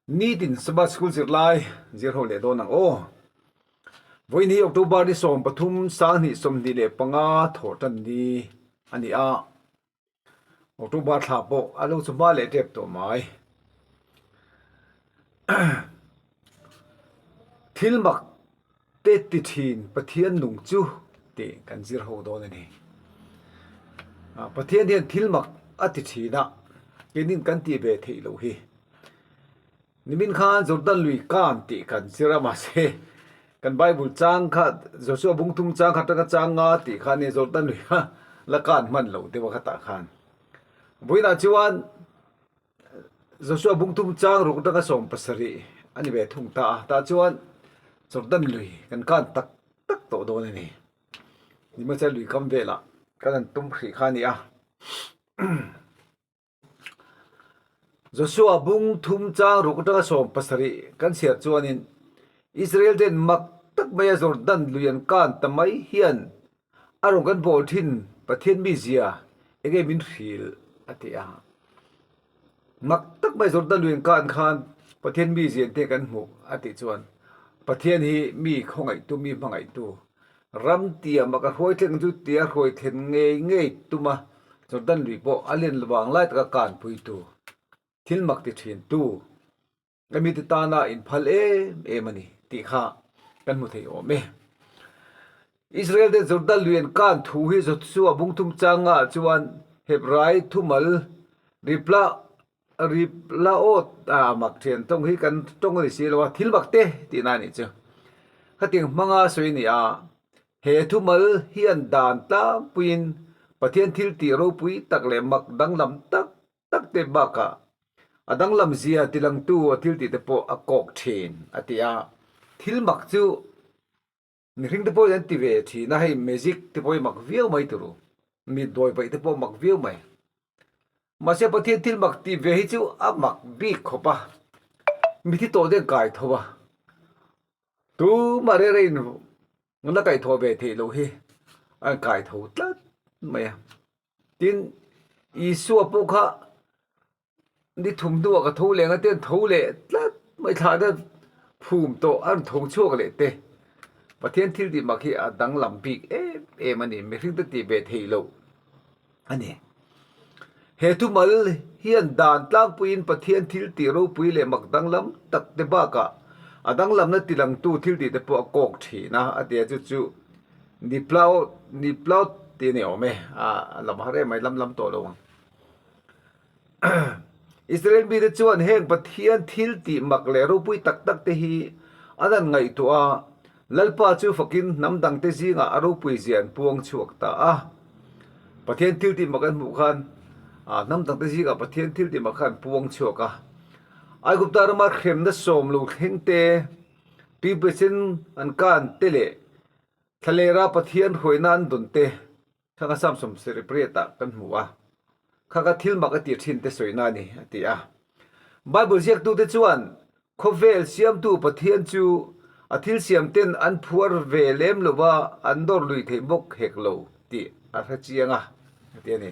Nitin Sabbath School zirlai zir ho leh dawn ang aw. Vawiin hi October ni 13 2025 thawh tan ni a ni a. October thla pawh a lo chu hma leh tep tawh mai. Thil mak te ti thin Pathian nung chu tih kan zir ho dawn a ni. Pathian hian thil mak a ti thin a, keinin kan tih ve theih loh hi. Nimin khan Jordan lui kan tih kan zir a, mahse kan Bible chang kha Joshua bung thum chang khat atanga chang nga tih kha nia Jordan lui kha la kan hman loh deuh a khatah khan. Vawiinah chuan Joshua bungthum chang ruk atanga 17 a ni ve thung ta a, tah chuan Jordan lui kan kan tak tak tawh dawn a ni. Nimahsela lui kam velah kan han tum hrih kha a ni a. Joshua bungthum chang ruk atanga 17 kan chhiar chuanin Israel ten mak tak maia Jordan lui an kan ta mai hian A rawn kan bawl thin Pathian mizia enge min hril a ti a. Mak tak mai Jordan lui an kan khan Pathian mizia te kan hmuh a tih chuan Pathian hi mi khawngaihtu mi hmangaihtu ram tiam a ka hruai thleng chu tia hruai thlen ngei ngei tuma Jordan lui pawh a len vang lai taka kanpuitu thil mak ti thintu Ka mite tana inphal em em a ni tih kha kan hmu thei awm e. Israel te Jordan lui an kan thu hi Joshua bungthum changa chuan Hebrai thumal Ripla Riplaot a mak thian tawng hi kan tawng a ni si lo a, thil mak te tihna a nih chu. Khatiang hmanga sawi a ni a, he thumal hian dan tlangpuiin Pathian thil tih ropui tak leh mak danglam tak tak te bakah a danglam zia tilangtu a thil tih te pawh a kawk thin a ti a, thil mak chu mihring te pawhin an ti ve thin a, hei magic te pawh hi mak viau mai turu, mi dawi paih te pawh mak viau mai. Mahse Pathian thil mak tih ve hi chu a mak bik khawp a, mithi tawh te an kai tho a, tumah reng rengin la kaihthawh ve theih loh hi an kai tho tlat mai a. Tin, Isua pawh kha ni thum hnuah ka tho leh ang a ti a, an tho leh tlat mai thlah te phum tawh a rawn tho chhuak leh te. Pathian thil tih mak hi a danglam bik em em a ni, mihring te tih ve theih loh a ni. He thumal hian dan tlangpuiin Pathian thil tih ropui leh mak danglam tak te bakah a danglamna tilangtu thil tih te pawh a kawk thin a, a ti a, chu chu Niplau Niplau tih a ni awm e, a lam har em mai, lam lam tawh lo ang. Israel mite chuan heng Pathian thil tih mak leh ropui tak tak te hi an han ngaihtuah a, Lalpa chu fakin hnam dangte zingah a ropui zia an puang chhuak ta a. Pathian thil tih mak an hmuh khan hnam dangte zingah Pathian thil tih mak kha an puang chhuak a. Aigupta rama hremna sawm lo thleng te, tuipesen an kan te leh Thlalera Pathian hruaina an dawn te kha ka Samson Seripariat ah kan hmu a, kha ka thil mak a tih thin te sawina a ni, a ti a. Bible ziaktute chuan khawvel siamtu Pathian chu a thil siam ten an phuar ve lem lo va, an dawr lui theih bawk hek lo tih a hre chiang a, a ti a ni.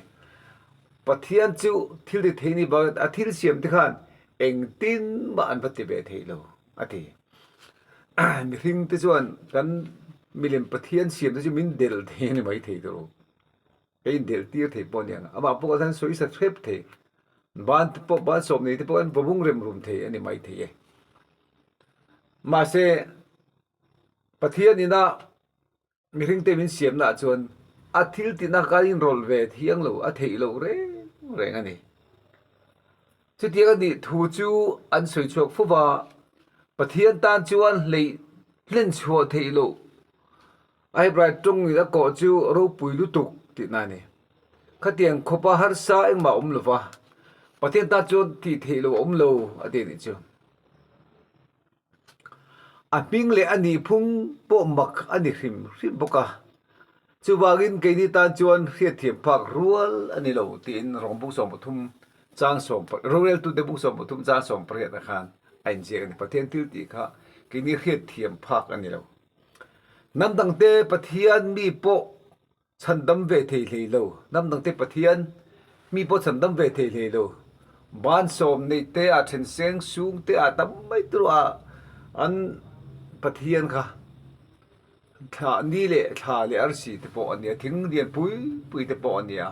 Pathian chu thil ti thei ni bakah a thil siam te khan engtin mah an va ti ve thei lo, a ti. Mihring te chuan kan milem Pathian siam te chu min delh thei a ni mai thei tawh lo. Ka indelh tir thei pawh a ni ang. Amah pawh khan sawi sa hrep thei. Ban te pawh ban sawm nei te pawh khan vawvung rem rum thei a ni mai thei e. Mahse Pathian ina Mihringte min siamnaah chuan a thil tihna kha inrawlh ve thiang lo, a theih loh reng reng a ni. Chutiang a nih thu chu an sawi chhuak fo va, Pathian tan chuan hleih hlen chhuah theih loh a Hebrai tawngin a kawh chu ropui lutuk tihna a ni. Khatiang khawpa harsa engmah a awm lo va, Pathian tan chuan tih theih loh a awm lo a ti a nih chu. A hming leh a nihphung pawh mak a ni hrim hrim bawk a, chuvangin keini tan chuan hriatthiam phak rual a ni lo tiin Rawng bung 13 chang sawm roreltute bung 13 chang 18 ah khan a inziak a ni. Pathian thil tih kha keini hriatthiam phak a ni lo. Hnam dangte Pathian mi pawh Chhandam ve thei hlei lo. Hnam dangte Pathian mi pawh chhandam ve thei hlei lo. Ban sawm neih te ah then seng sung te ah tam mai tur a an Pathian kha thla ni leh thla leh arsi te pawh a nia thing lian pui pui te pawh a nia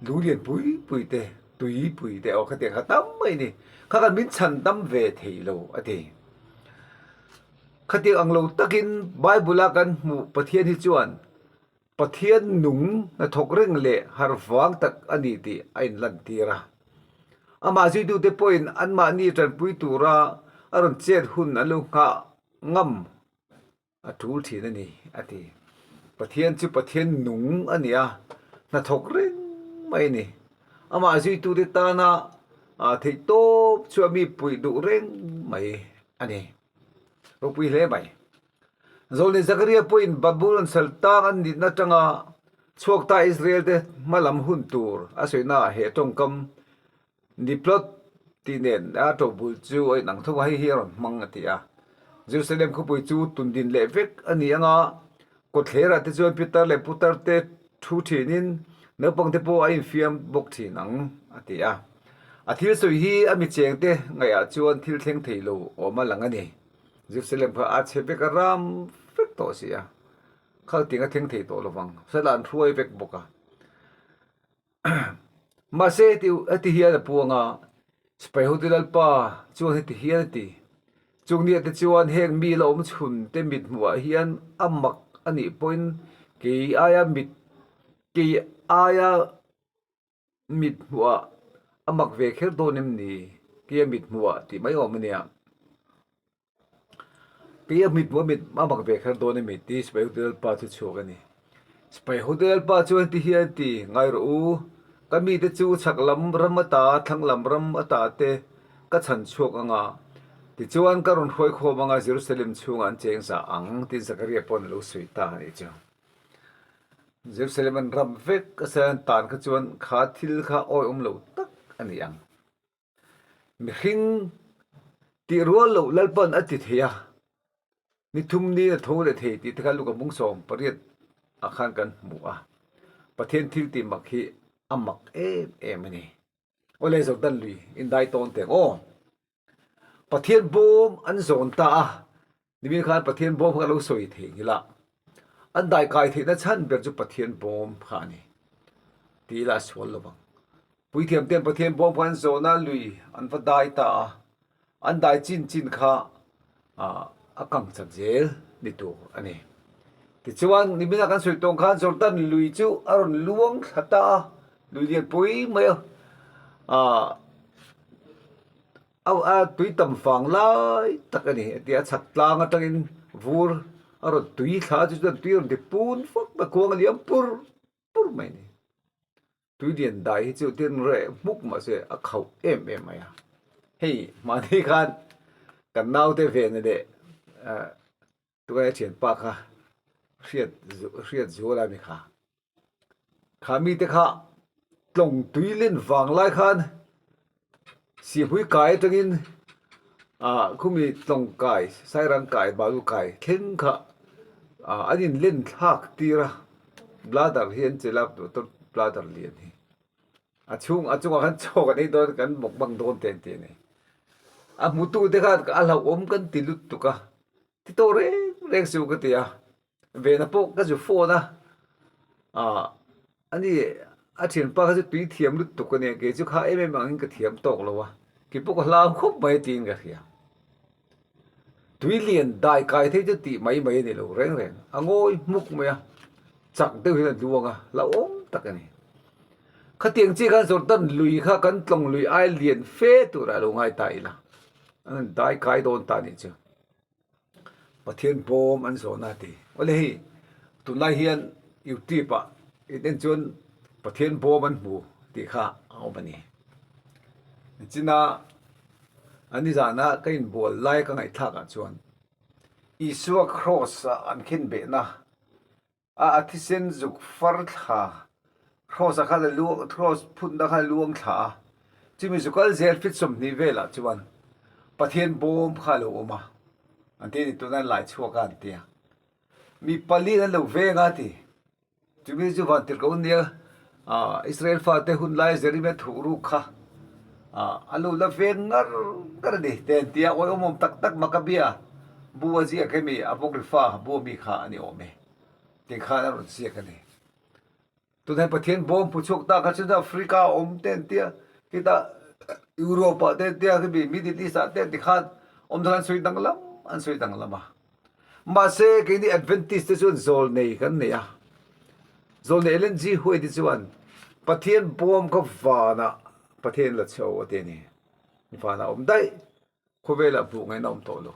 lung lian pui pui te tui pui te aw khatiang kha tam mai a ni kha khan min chhan dam ve thei lo a ti. Khatiang ang lo takin Bible a kan hmuh Pathian hi chuan Pathian nung hnathawk reng leh harh vang tak a ni tih a inlantir a. Amah zuitute pawhin anmahni tanpui tura a rawn chet hun an lo nghah ngam a tul thin a ni, a ti. Pathian chu Pathian nung a ni a, hnathawk reng mai a ni. Amah zuitute tana theihtawp chu a mi puih duh reng mai a ni. Ropui hle mai. Zawlni Zakaria pawhin Babulon sal tang an nihna atanga chhuak ta Israel te hmalam hun tur a sawina ah he tawngkam Niplot tih nen a tobul chu a inang tho a, hei hi a rawn hmang a ti a. Jerusalem khawpui chu tundin leh vek a ni anga kawtthlerah te chuan pitar leh putar te thu thinin naupang te pawh a infiam bawk thin ang a ti a. A thil sawi hi a mi cheng te ngaihah chuan thil thleng thei lo awm a lang a ni. Jerusalem kha a chhe vek a, ram vek tawh si a, khal ting a thleng thei tawh lo vang, sala an hruai vek bawk a. Mahse heti heti hian a puang a, Sipai hotu Lalpa chuan heti hian a ti, Chung nia te chuan heng mi la awm chhun te mit hmuhah hian a mak a nih pawhin kei aia mit kei aia Mit hmuhah a mak ve kher dawn em ni? Keia mit hmuhah tih mai awm a nia. Keia mit hmuhah mit a mak ve kher dawn em ni tih Sipai Hotu Lalpa chu chhuak a ni. Sipai Hotu Lalpa chuan ti hian ti ngai rawh u, ka mite chu chhak lam ram ata thlang lam ram ata te ka chhan chhuak ang a, tichuan ka rawn hruai khawm ang a Jerusalem chhungah an cheng zah ang tiin Zakaria pawn a lo sawi ta a nih chu. Jerusalem an ram vek a sawi an tan kha chuan kha thil kha awihawm lo tak a ni ang. Mihring tih rual loh Lalpan a ti thei a, ni thum ni a tho leh thei tih te kha Luka 18 ah khan kan hmu a. Pathian thil tih mak hi a mak em em a ni. Awle Jordan lui indai tawn teng aw. Pathian bawm an zawn ta a, Nimin khan Pathian bawm kha ka lo sawi thei ngil a, an daikai theihna chhan ber chu Pathian bawm kha a ni ti ila a sual lo vang. Puithiam ten Pathian bawm kha an zawn a, lui an va dai ta a, an dai chin chin kha a kang chat zel ni tur a ni. Tichuan nimina kan sawi tawng khan Jordan lui chu a rawn luang thla ta a, lui lian pui mai a, A tui tam vang lai tak a ni a ti a, chhak tlang atangin vur a rawn tui thla a, chu chuan tui a rawn ti pun fak mai a, khuang a liam pur pur mai a ni. Tui lian dai hi chu tin reh hmuk mahse a khauh em em mai a, hei mahni khan kan naute vena leh Tungai a thianpa kha hriat hriat zual a mi kha. Kha mite kha tlawng tui len vang lai khan Sihpui kai atangin ah khumi tlawng kai Sairang kai Balu kai thleng kha ah an in len thlak tir a bladder hi an chelh a bladder lian hi. A chhung a chungah khan chaw kan ei dawn kan mukbang dawn te an ti a ni. A hmutu te khan a hlauhawm kan ti lut tuk a, ti tawh reng reng chu ka ti a, vena pawh ka zu phone a, ah ani a thianpa kha chu tui thiam lut tuk a nia kei chu kha em em angin ka thiam tawk lo a, kei pawh ka hlau khawp mai tiin ka hria. Tui lian dai kai thei chu tih mai mai a ni lo reng reng, a ngawi hmuk mai a, chak deuh hian a luang a, hlauhawm tak a ni. Khatiang chi khan Jordan lui kha kan tlawng lui ai lian fe turah a lo ngai ta ila, an han dai kai dawn ta nih chu. Pathian bawm an zawn a ti. Awle hei tunlai hian YouTube ah in en chuan Pathian bawm an hmu tih kha a awm a ni. Nichina A nizana ka inbual lai ka ngaihthlakah chuan Isua Kraws-a an khenbehna a a thisen zuk far thla Kraws-a khan a luang Kraws phutna khan a luang thla a, chumi zu kal zel fit 20 velah chuan Pathian bawm kha a lo awm a, an ti a ni tuna an lai chhuak a an ti a, mi pali an lo veng a ti. Chumi chu van tirh ko nia, Israel fate hun lai Jeremia thuh ruk kha. A lo la veng ngar ngar a ni. Ten tia awih awmawm tak tak Makabia bu a ziak hemi Apocrypha bu ami kha a ni awm e. Tih khan a rawn ziak a ni. Tunah Pathian bawm hmu chhuak ta kha chuan Africa a awm te an tia, khitah Europe ah te an tia, khimi Middle East ah te an ti khan awm dan an sawi danglam an sawi danglam a. Mahse keini Adventist te chuan zawlnei kan nei a, zawlnei Ellen G White te chuan Pathian bawm kha vanah Pathian la chho a ti a ni. Vanah a awm daih, khawvelah hmuh ngaihna a awm tawh lo.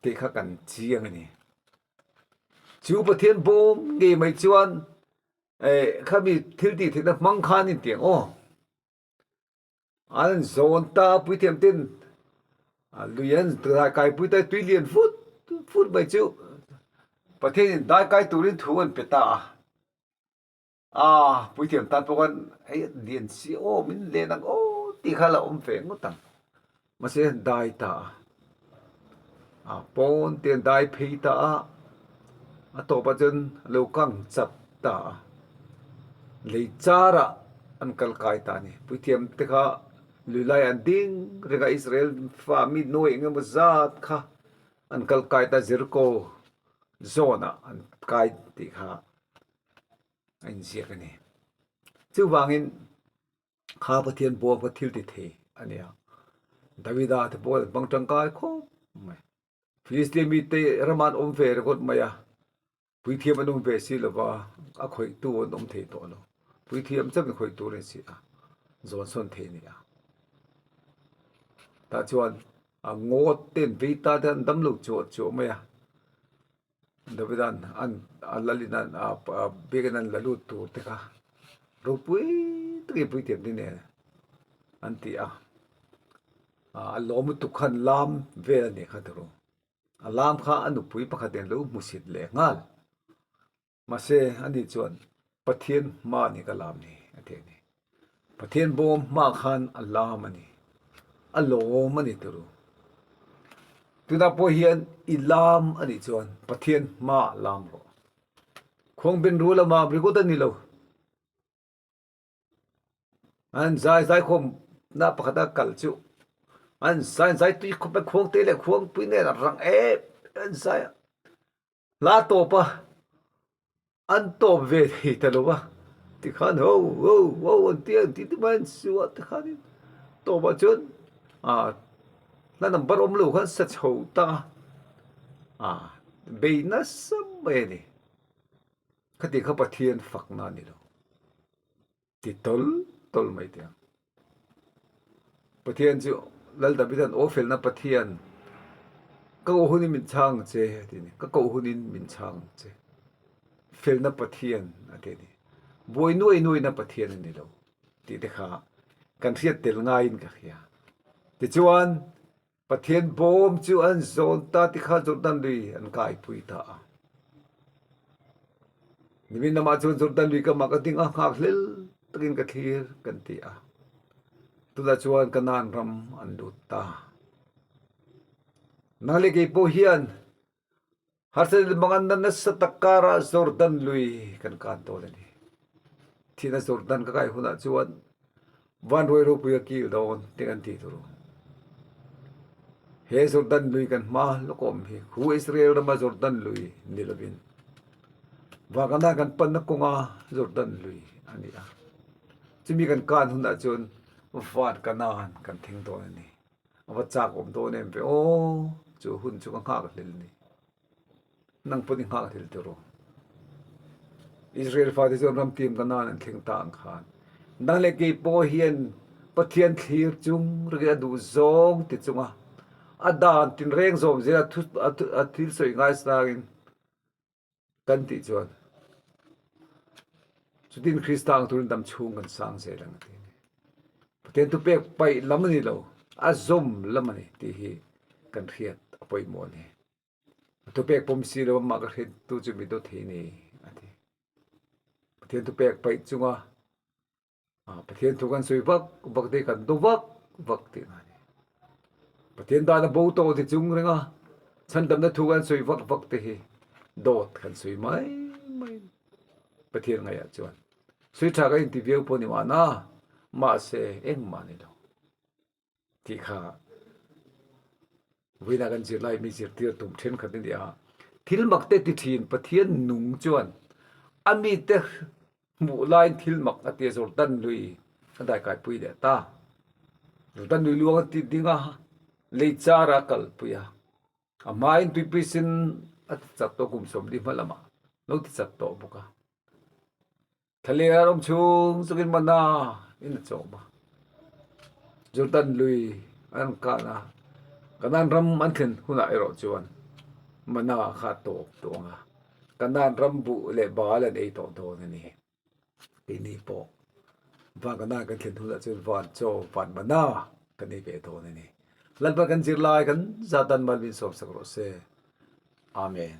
Tih kha kan chiang a ni. Chu Pathian bawm ngei mai chuan eh khami thil tih theihna hmang khan in tiang aw. An zawn ta puithiam ten lui an kai pui ta tui lian vut vut mai chu Pathian in dai kai turin thu an pe ta a. A, puithiam tan pawh khan hei a lian si aw min len ang aw tih kha la awm ve ngawt ang. Mahse an dai ta a, a pawn te an dai phei ta a, a tawpah chuan a lo kang chat ta a, lei charah an kal kai ta a ni. Puithiam te kha lui laiah an ding reng a, Israel fa mi nuai eng emaw zat kha an kal kai ta Jericho zawnah an kai tih kha. a inziak a ni. Chuvangin kha Pathian buang kha thil ti thei a ni a, Davida te pawh an hmang tangkai khawp mai. Filistia mite rama an awm ve ringawt mai a, puithiam an awm ve si lo va, a khawihtu an awm thei tawh lo. Puithiam chauhin khawih tur a ni si a, zawn sawn thei a ni a. Tah chuan a ngawt te an vei ta te an dam lo chuah chuah mai a. Davida'n an a lalin an a biakin an la lut tur te kha ropui takin puithiam te nen an ti a, a lawm lutuk khan lam vel a nih kha turu, a lam kha a nupui pakhat nen lo hmusit leh nghal. Mahse ani chuan Pathian hma a ni ka lam ni a ti a ni. Pathian bawm hma khan a lam a ni. A lawm a ni turu. Tunah pawh hian i lam a nih chuan Pathian hma lam rawh. Khuangbin ru lama ringawt a ni lo. An zai zaikhawm na pakhat a kal chu an zai zai tui khawp a khuangte leh khuangpui nen a rang em an zai a. Hla tawp a an tawp ve thei ta lo va tikhan ho ho ho an ti a an ti ti mai an su a tikhanin tawpah chuan ah hla number awm lo khan sa chho ta a ah bei nasa mai a ni. Khati kha Pathian fakna a ni lo. Ti tawl tawl mai teh ang. Pathian chu Lal Davida'n aw felna Pathian, ka koh hunin min chhang che a ti a ni. Ka koh hunin min chhang che. Felna Pathian a ti a ni. Buai nuai nuaina Pathian a ni lo tih te kha kan hriat tel ngaiin ka hria. Tichuan Pathian bawm chu an zawn ta ti kha Jordan lui an kaipui ta a. Nimin lamah chuan Jordan lui kamah ka ding a, nghakhlel takin ka thlir kan ti a. Tunah chuan Kanaan ram an lut ta. Nang leh kei pawh hian Harsat leh manganna nasa tak karah Jordan lui kan kan dawn a ni. Thihna Jordan ka kai hunah chuan vanruai ropui a kil dawn tih kan tih tur u. He Jordan lui kan hma lawk awm hi khu Israel rama Jordan lui ni lovin Vakana kan panna kawnga Jordan lui a ni a. Chumi kan kan hunah chuan van Kanaan kan thleng dawn a ni. A va chak awm dawn em ve aw, chu hun chu ka nghak hlel ni. Nang pawh i nghak hlel tiraw. Israel fate chuan ram tim ka nan an thleng ta ang khan. Nang leh kei pawh hian Pathian thlir chung ringin a duh zawng ti chunga a dan tinreng zawm zela a thil sawi ngaisangin Kan tih chuan chutin Krista ang turin dam chhung kan sang zel ang a ti a ni. Pathian thupek paih lam a ni lo, a zawm lam a ni tih hi kan hriat a pawimawh a ni. A thupek pawm si lo amah ka hriat tu chu mi dawt thei a ni a ti. Pathian thupek paih chunga Pathian thu kan sawi vak vak te kan do vak vak tih a ni. Pathian dan a bo tawh ti chung reng a, chhandamna thu kan sawi vak vak te hi dawt kan sawi mai mai a ni. Pathian ngaihah chuan sawi tha kan inti viau pawh ni mahna, mahse engmah a ni lo. Tih kha vawiinah kan zirlai mi zirtir tum thenkhat a ni a. Thil mak te ti thin Pathian nung chuan a mite hmuh laiin thil mak a ti a, Jordan lui a daikaipui leh ta. Jordan lui luang a ti ding a, lei char a kalpui a. A hmain tuipui sin a ti chat tawh kum 40 hma lamah lo ti chat tawh bawk a. Thlaler awm chhung chungin mana in a chawm a. Jordan lui an kan a, Kanaan ram an thlen hunah erawh chuan mana kha a tawp tawh ang a, Kanaan ram buh leh bal an ei tawh dawn a ni. Keini pawh van Kanaan kan thlen hunah chuan van chaw, van mana kan ei ve dawn a ni. Lalpa kan zirlai kan zat dan mal min sawmsak rawh se. Amen.